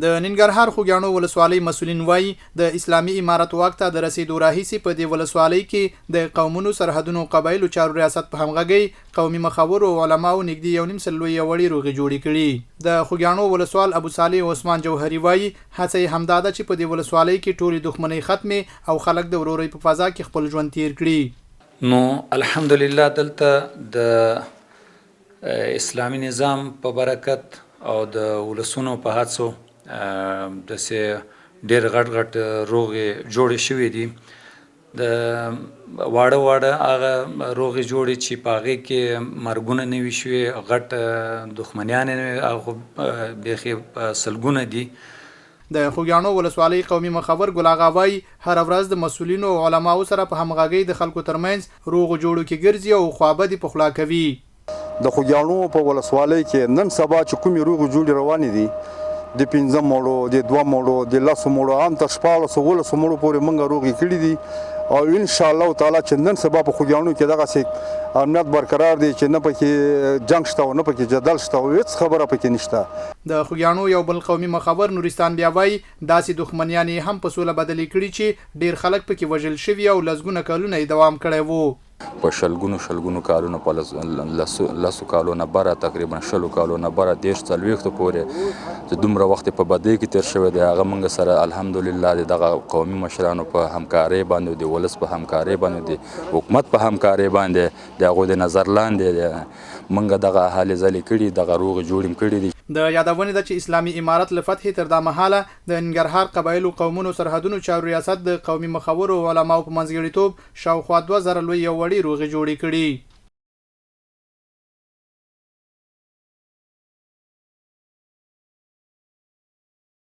د ننګرهار خوږیاڼو ولسوالۍ مسؤلین وايي، د اسلامي امارت واک ته د رسېدو راهیسې په دې ولسوالۍ کې د قومونو، سرحدونو او قبایلو چارو ریاست په همغږۍ قومي مخورو او علماوو نږدې یو نیم سل لویې او وړې روغې جوړې کړي. د خوږیاڼو ولسوال ابو صالح عثمان جوهري وايي، هڅه یې همدا ده چې په دې ولسوالۍ کې ټولې دښمنۍ ختمې او خلک د ورورۍ په فضا کې خپل ژوند تېر کړي. نو الحمدلله دلته د اسلامي نظام په برکت او د ولسونو په هڅو داسې ډېر غټ غټ روغې جوړې شوې دي. د واړه واړه هغه روغې جوړې چې په هغې کې مرګونه نه وي شوي، غټ دښمنیانې نه وي، هغه خو بیخي په سلګونه دي. د خوږیاڼو ولسوالۍ قومي مخور ګل اغا وايي، هره ورځ د مسؤلینو او علماوو سره په همغږۍ د خلکو ترمنځ روغو جوړو کې ګرځي او خوابدي پخلا کوي. د خوږیاڼو په ولسوالۍ کې نن سبا چې کومې روغې جوړې روانې دي، د پنځه مړو، د دوه مړو، د لسو مړو، ان تر شپاړسو اوولسو مړو پورې موږ روغې کړې دي او ان شاء الله تعالی چې نن سبا په خوږیاڼو کې دغسې امنیت برقرار دی چې نه پکې جنګ شته او نه پکې جدل شته او هېڅ خبره پکې نشته. د خوږیاڼو یو بل قومي مخور نورستان بیا وايي، داسې دښمنیانې یې هم په سوله بدلې کړي چې ډېر خلک پکې وژل شوي او لسګونه کلونه یې دوام کړی وو. په شلګونو شلګونو کالونو په لسو لسو کالو نه بره تقریبا شلو کالو نه بره 30 څلوېښتو پورې چې دومره وخت په بدۍ کې تیر شوی دی، هغه موږ سره الحمدلله د دغه قومي مشرانو په همکارۍ باندې، د ولس په همکارۍ باندې، د حکومت په همکارۍ باندې، د هغو د نظر لاندې موږ دغه هلې ځلې کړي، دغه روغې جوړې مو کړي دي. د یادونې ده چې اسلامي امارت له فتحې تر دا مهاله د ننګرهار قبایلو قومونو سرحدونو چارو ریاست د قومي مخورو او علماوو په منځګړیتوب شاوخوا 2000 لویې او وړې روغې جوړې کړي.